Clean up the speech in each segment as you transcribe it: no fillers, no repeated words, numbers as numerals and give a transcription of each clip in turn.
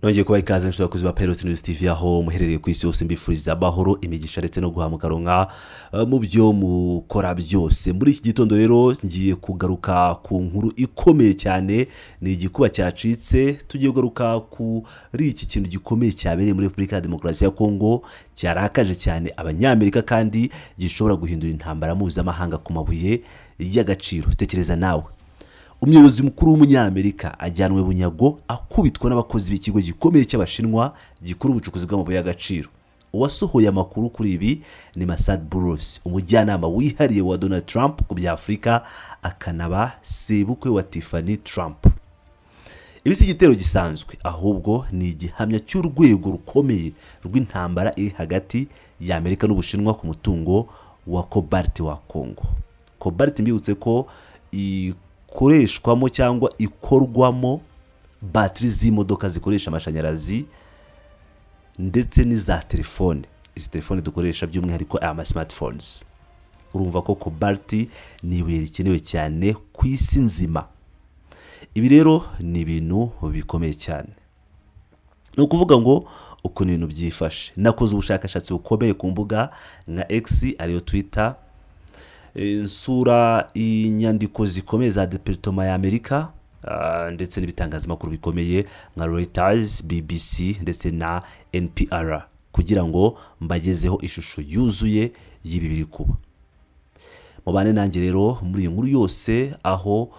Nongeye kubaha ikaze, inshuti bakozi ba Pirate News TV, aho muherereye ku isi yose. Mbifuriza amahoro, imigisha ndetse no guhamukaronka mu byo mukora byose. Muri iki gitondo rero ngiye kugaruka ku nkuru ikomeye cyane, ni igikuba cyacitse. Tugiye kugaruka kuri iki kintu gikomeye cyabereye muri Repubulika ya Demokarasi ya Kongo, cyarakaje cyane Abanyamerika kandi gishobora guhindura intambara mpuzamahanga ku mabuye y'agaciro. Tekereza nawe, umuyobozi mukuru w'Umunyamerika ajyanwe bunyago, akubitwa n'abakozi b'ikigo gikomeye cy'Abashinwa gikora ubucukuzi bw'amabuye y'agaciro. Uwasohoye amakuru kuri ibi ni Massad Boulos, umujyanama wihariye wa Donald Trump ku bya Afurika, akanaba sebukwe wa Tiffany Trump. Ibi si igitero gisanzwe, ahubwo ni igihamya cy'urwego rukomeye rw'intambara iri hagati ya Amerika n'Ubushinwa ku mutungo wa cobalt wa Congo. Cobalt, mbibutse ko ikoreshwamo cyangwa ikorwamo batiri z'imodoka zikoresha amashanyarazi ndetse n'iza telefone, izi telefone dukoresha, by'umwihariko aya ma smartphones. Urumva ko cobalt ni ibuye rikenewe cyane ku isi nzima. Ibi rero ni ibintu bikomeye cyane. Ni ukuvuga ngo ukuntu ibintu byifashe, nakoze ubushakashatsi bukomeye ku mbuga nka X, ariyo Twitter, nsura inyandiko zikomeye za Département ya Amerika ndetse n'ibitangazamakuru bikomeye nka Reuters, BBC ndetse na NPR, kugira ngo mbagezeho ishusho yuzuye y'ibi biri kuba. Mubane nanjye rero muri iyi nkuru yose, aho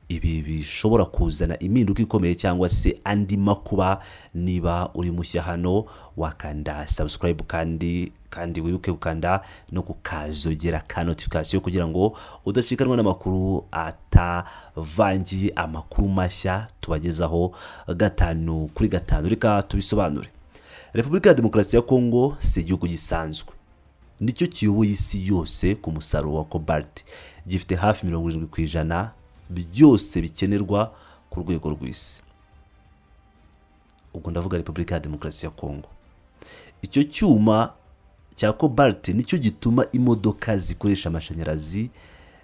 ibi bishobora kuzana impinduka ikomeye cyangwa se andi makuba. Niba uri mushya hano, wakanda subscribe, kandi wibuke gukanda no kukazogera ka notification kugira ngo udacikanwa n'amakuru atavangiye, amakuru mashya tubagezaho gatanu kuri gatanu. Reka tubisobanure. Repubulika ya Demokarasi ya Kongo si igihugu gisanzwe, nicyo kiyoboye isi yose ku musaruro wa cobalt. Gifite hafi 70% byose bikenerwa ku rwego rw'isi. Ubwo ndavuga Repubulika ya Demokarasi ya Kongo. Icyo cyuma cya cobalt nicyo gituma imodoka zikoresha amashanyarazi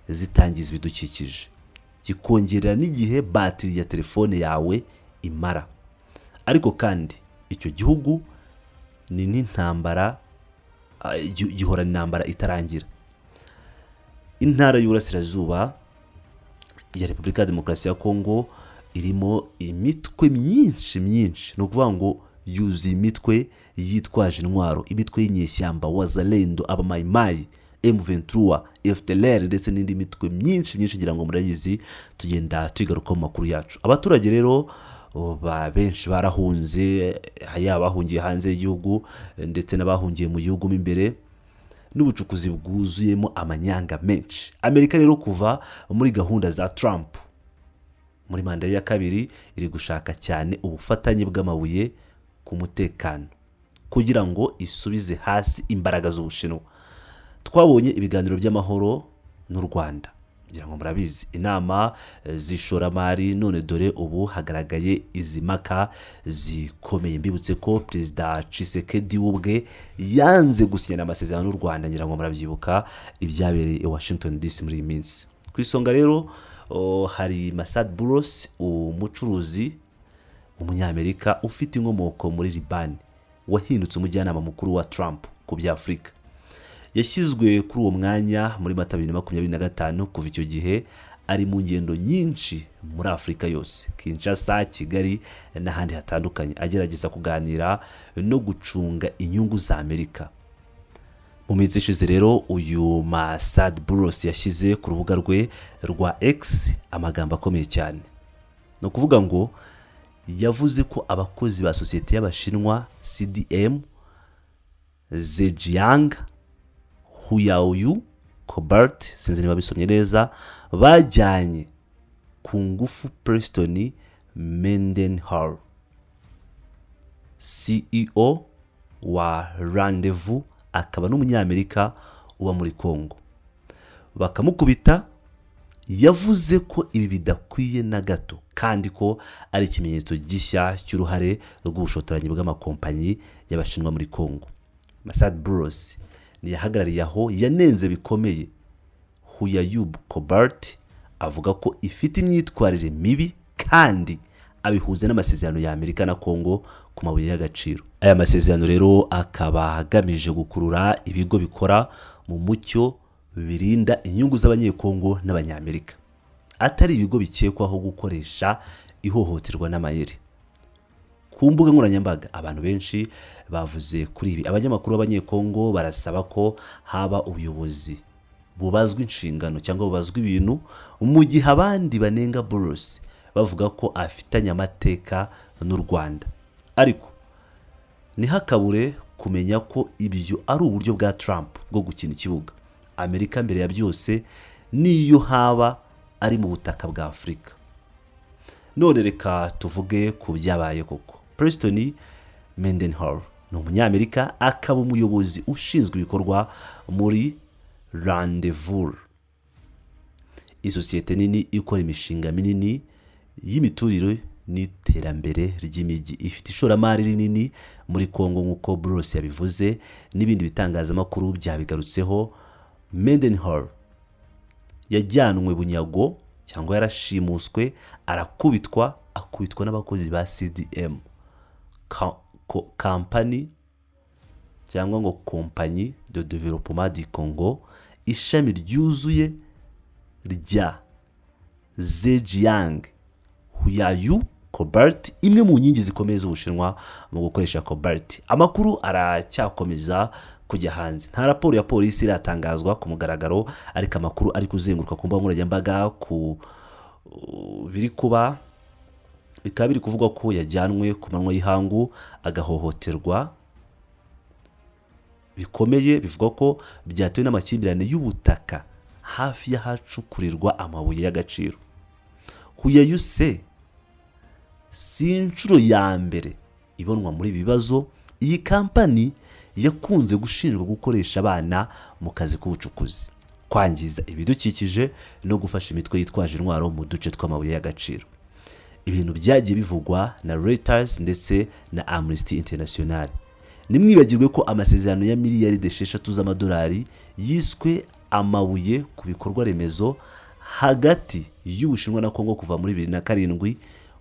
zitangiza ibidukikije, kikongerera n'igihe batiri ya telefone yawe imara. Ariko kandi icyo gihugu ni n'intambara, gihorana intambara itarangira. Intara y'Uburasirazuba ya Repubulika ya Demokarasi ya Kongo irimo imitwe myinshi myinshi, ni ukuvuga ngo yuzuye imitwe yitwaje intwaro, imitwe y'inyeshyamba, Wazalendo, Abamayimayi, M23, FDLR ndetse n'indi mitwe myinshi myinshi, ngira ngo murayizi, tugenda tuyigaruka mu makuru yacu. Abaturage rero benshi barahunze, yaba abahungiye hanze y'igihugu ndetse n'abahungiye mu gihugu mo imbere, n'ubucukuzi bwuzuyemo amanyanga menshi. Amerika rero, kuva muri gahunda za Trump muri manda ye ya kabiri, iri gushaka cyane ubufatanye bw'amabuye ku mutekano kugira ngo isubize hasi imbaraga z'Ubushinwa. Twabonye ibiganiro by'amahoro n'u Rwanda, ngira ngo murabizi, inama z'ishoramari, none dore ubu hagaragaye izi mpaka zikomeye. Mbibutse ko Perezida Tshisekedi we ubwe yanze gusinyana amasezerano n'u Rwanda, ngira ngo murabyibuka ibyabereye i Washington DC muri iyi minsi. Ku isonga rero hari Massad Boulos, umucuruzi Umunyamerika ufite inkomoko muri Libani, wahindutse umujyanama mukuru wa Trump ku bya Afurika. Yashyizwe kuri uwo mwanya muri Mata 2025. Kuva icyo gihe ari mu ngendo nyinshi muri Afurika yose, Kinshasa, Kigali n'ahandi hatandukanye, agerageza kuganira no gucunga inyungu za Amerika. Mu minsi ishize rero, uyu Massad Boulos yashyize ku rubuga rwe rwa X amagambo akomeye cyane. Ni ukuvuga ngo yavuze ko abakozi ba sosiyete y'Abashinwa CDM Zhejiang Huayou Cobalt, sinzi niba bisomye neza, bajyanye ku ngufu Preston Mendenhall, CEO wa Rendezvous akaba n'Umunyamerika uba muri Congo, bakamukubita. Yavuze ko ibi bidakwiye na gato kandi ko ari ikimenyetso gishya cy'uruhare rw'ubushotoranyi bw'amakompanyi y'Abashinwa muri Congo. Massad Boulos ntiyahagarariye aho, yanenze bikomeye Huayou Cobalt, avuga ko ifite imyitwarire mibi kandi Abihuza n'amasezerano ya Amerika na Kongo ku mabuye y'agaciro. Aya masezerano rero akaba agamije gukurura ibigo bikora mu mucyo, birinda inyungu z'Abanyekongo n'Abanyamerika, atari ibigo bikekwaho gukoresha ihohoterwa n'amayeri. Ku mbuga nkoranyambaga abantu benshi bavuze kuri ibi. Abanyamakuru b'Abanyekongo barasaba ko haba ubuyobozi bubazwa inshingano cyangwa bubazwa ibintu, mu gihe abandi banenga Boulos bavuga ko afitanye amateka n'u Rwanda. Ariko ntihakabure kumenya ko ibyo ari uburyo bwa Trump bwo gukina ikibuga. Amerika mbere ya byose, n'iyo haba ari mu butaka bwa Afurika. None reka tuvuge ku byabaye koko. Preston Mendenhall ni Umunyamerika, akaba umuyobozi ushinzwe ibikorwa muri Rendezvous, isosiyete nini ikora imishinga minini y'imiturire n'iterambere ry'imijyi. Ifite ishoramari rinini muri Kongo, nk'uko Boulos yabivuze n'ibindi bitangazamakuru byabigarutseho. Mendenhall yajyanwe bunyago cyangwa yarashimuswe, arakubitwa, akubitwa n'abakozi ba CDM kampani cyangwa ngo Compagnie de Développement du Congo, ishami ryuzuye rya Zhejiang Huayou Cobalt, imwe mu nkingi zikomeye z'Ubushinwa mu gukoresha cobalt. Amakuru aracyakomeza kujya hanze. Nta raporo ya polisi iratangazwa ku mugaragaro, ariko amakuru ari kuzenguruka ku mbuga nkoranyambaga ku biri kuba bikaba biri kuvugwa ko yajyanwe ku manywa y'ihangu, agahohoterwa bikomeye. Bivugwa ko byatewe n'amakimbirane y'ubutaka hafi y'ahacukurirwa amabuye y'agaciro. Huayou se si inshuro ya mbere ibonwa muri ibi bibazo. Iyi kampani yakunze gushinjwa gukoresha abana mu kazi k'ubucukuzi, kwangiza ibidukikije no gufasha imitwe yitwaje intwaro mu duce tw'amabuye y'agaciro, ibintu byagiye bivugwa na Reuters ndetse na Amnesty International. Ntimwibagirwe ko amasezerano ya miliyari 6 z'amadolari yiswe amabuye ku bikorwa remezo hagati y'Ubushinwa na Kongo kuva muri 2007,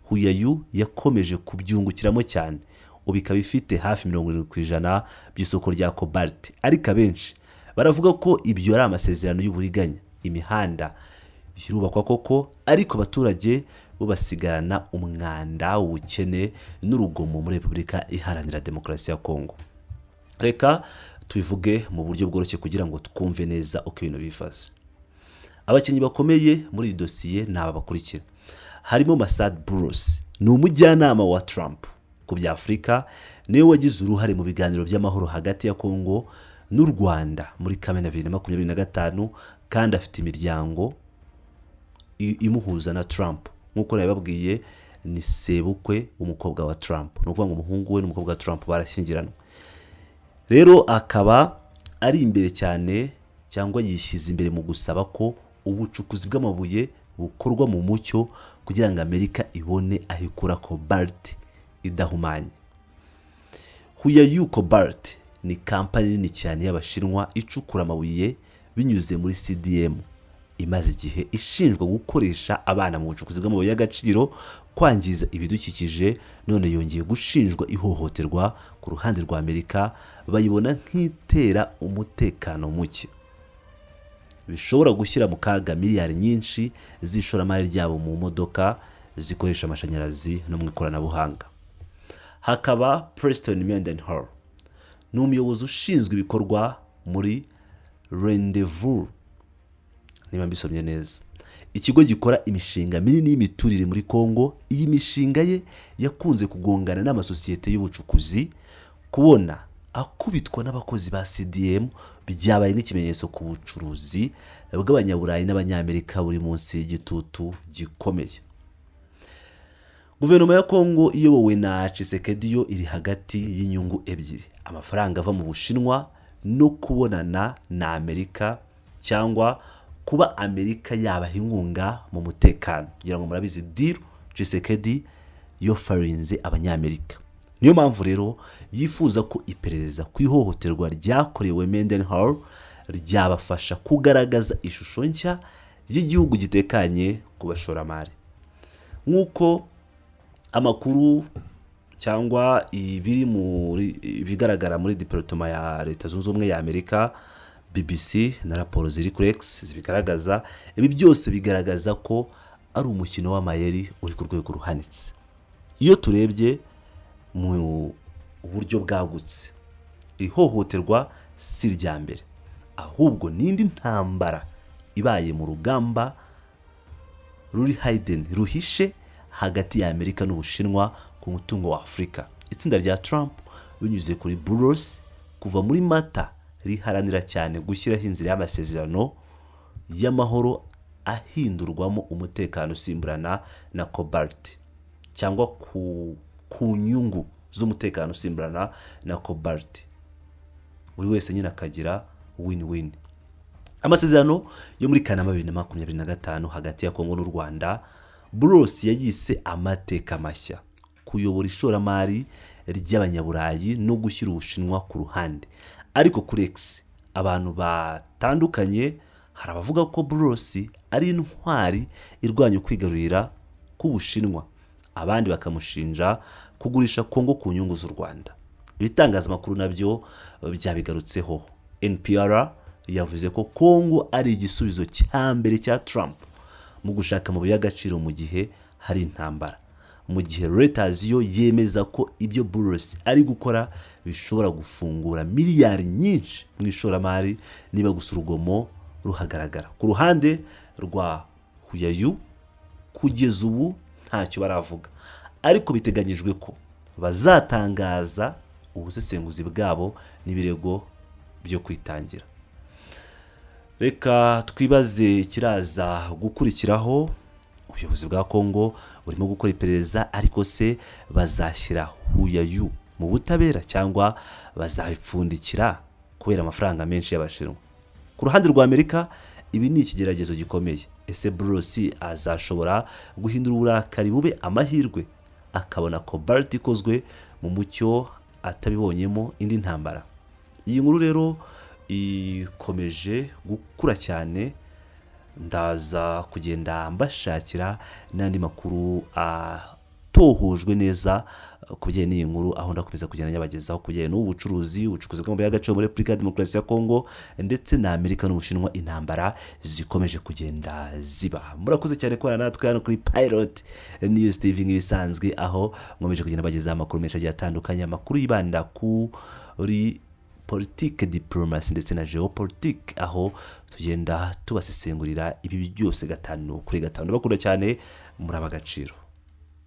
Huayou yakomeje kubyungukiramo cyane. Ubu ikaba ifite hafi 70% by'isoko rya cobalt. Ariko abenshi baravuga ko ibyo ari amasezerano y'uburiganya. Imihanda irubakwa koko, ariko abaturage bo basigarana umwanda, ubukene n'urugomo muri Repubulika Iharanira Demokarasi ya Kongo. Reka tubivuge mu buryo bworoshye kugira ngo twumve neza uko ibintu bifashe. Abakinnyi bakomeye muri iyi dosiye ni aba bakurikira. Harimo Massad Boulos, ni umujyanama wa Trump ku bya Afurika, niwe wagize uruhare mu biganiro by'amahoro hagati ya Kongo n'u Rwanda muri Kamena 2025, kandi afite imiryango imuhuza na Trump. Nk'uko nabibabwiye, ni sebukwe w'umukobwa wa Trump, ni ukuvuga ngo umuhungu we n'umukobwa wa Trump barashyingiranwe. Rero akaba ari imbere cyane cyangwa yishyize imbere mu gusaba ko ubucukuzi bw'amabuye bukorwa mu mucyo kugira ngo Amerika ibone aho ikura cobalt idahumanye. Huayou Cobalt ni kampani nini cyane y'Abashinwa icukura amabuye binyuze muri CDM, imaze igihe ishinjwa gukoresha abana mu bucukuzi bw'amabuye y'agaciro, kwangiza ibidukikije, none yongeye gushinjwa ihohoterwa. Ku ruhande rwa Amerika bayibona nk'itera umutekano muke, bishobora gushyira mu kaga miliyari nyinshi z'ishoramari ryabo mu modoka zikoresha amashanyarazi no mu ikoranabuhanga. Hakaba Preston Mendenhall, ni umuyobozi ushinzwe ibikorwa muri Rendezvous, niba mbisomye neza, ikigo gikora imishinga minini y'imiturire muri Congo. Iyi mishinga ye yakunze kugongana n'amasosiyete y'ubucukuzi. Kubona akubitwa n'abakozi ba CDM byabaye nk'ikimenyetso ku bucuruzi bw'Abanyaburayi n'Abanyamerika buri munsi y'igitutu gikomeye. Guverinoma ya Kongo iyobowe na Tshisekedi yo iri hagati y'inyungu ebyiri: amafaranga ava mu Bushinwa no kubonana na Amerika, cyangwa kuba Amerika yabaha inkunga mu mutekano. Kugira ngo murabizi deal Tshisekedi yofferinze Abanyamerika. Niyo mpamvu rero yifuza ko iperereza ku ihohoterwa ryakorewe Mendenhall ryabafasha kugaragaza ishusho nshya y'igihugu gitekanye ku bashoramari, nk'uko Amakuru cyangwa ibiri muri ibigaragara muri département ya Leta Zunze Ubumwe ya Amerika, BBC na raporo ziri kuri X zibigaragaza, ibi byose bigaragaza ko ari umukino w'amayeri uri ku rwego ruhanitse. Iyo turebye mu buryo bwagutse, iri hohoterwa si irya mbere, ahubwo n'indi ntambara ibaye mu rugamba ruri hidden, ruhishe, hagati ya Amerika n'Ubushinwa ku mutungo wa Afurika. Itsinda rya Trump, binyuze kuri Boulos, kuva muri Mata riharanira cyane gushyiraho inzira y'amasezerano y'amahoro ahindurwamo umutekano usimburana na cobalt, cyangwa ku nyungu z'umutekano usimburana na cobalt, buri wese nyine akagira win win. Amasezerano yo muri Kanama 2025 hagati ya Kongo n'u Rwanda, Boulos yayise amateka mashya, kuyobora ishoramari ry'Abanyaburayi no gushyira Ubushinwa ku ruhande. Ariko kuri X abantu batandukanye, hari abavuga ko Boulos ari intwari irwanya ukwigarurira k'Ubushinwa, abandi bakamushinja kugurisha Kongo ku nyungu z'u Rwanda. Ibitangazamakuru nabyo byabigarutseho. NPR yavuze ko Kongo ari igisubizo cya mbere cya Trump mu gushaka amabuye y'agaciro mu gihe hari intambara, mu gihe Reuters yo yemeza ko ibyo Boulos ari gukora bishobora gufungura miliyari nyinshi mu ishoramari niba gusa urugomo ruhagaragara. Ku ruhande rwa Huawei, kugeza ubu ntacyo baravuga, ariko biteganyijwe ko bazatangaza ubusesenguzi bwabo n'ibirego byo kwitangira. Reka twibaze ikiraza gukurikiraho. Ubuyobozi bwa Kongo burimo gukora iperereza, ariko se bazashyira Huawei mu butabera cyangwa bazabipfundikira kubera amafaranga menshi y'Abashinwa? Ku ruhande rwa Amerika, ibi ni ikigeragezo gikomeye. Ese Boulos azashobora guhindura uburakari bube amahirwe, akabona cobalt ikozwe mu mucyo atabibonyemo indi ntambara? Iyi nkuru rero ikomeje gukura cyane. Ndaza kugenda mbashakira n'andi makuru atohojwe neza ku bijyanye n'iyi nkuru, aho ndakomeza kugenda nyabagezaho ku bijyanye n'ubu bucuruzi, ubucukuzi bw'amabuye y'agaciro muri Repubulika ya Demokarasi ya Kongo, ndetse na Amerika n'Ubushinwa, intambara zikomeje kugenda ziba. Murakoze cyane kubana natwe hano kuri Pilot News TV nk'ibisanzwe, aho nkomeje kugenda bagezaho amakuru menshi agiye atandukanye, amakuru yibanda kuri politike, diporomasi ndetse na geopolitike, aho tugenda tubasesengurira ibi byose gatanu kuri gatanu. Ndabakunda cyane, muri ab'agaciro.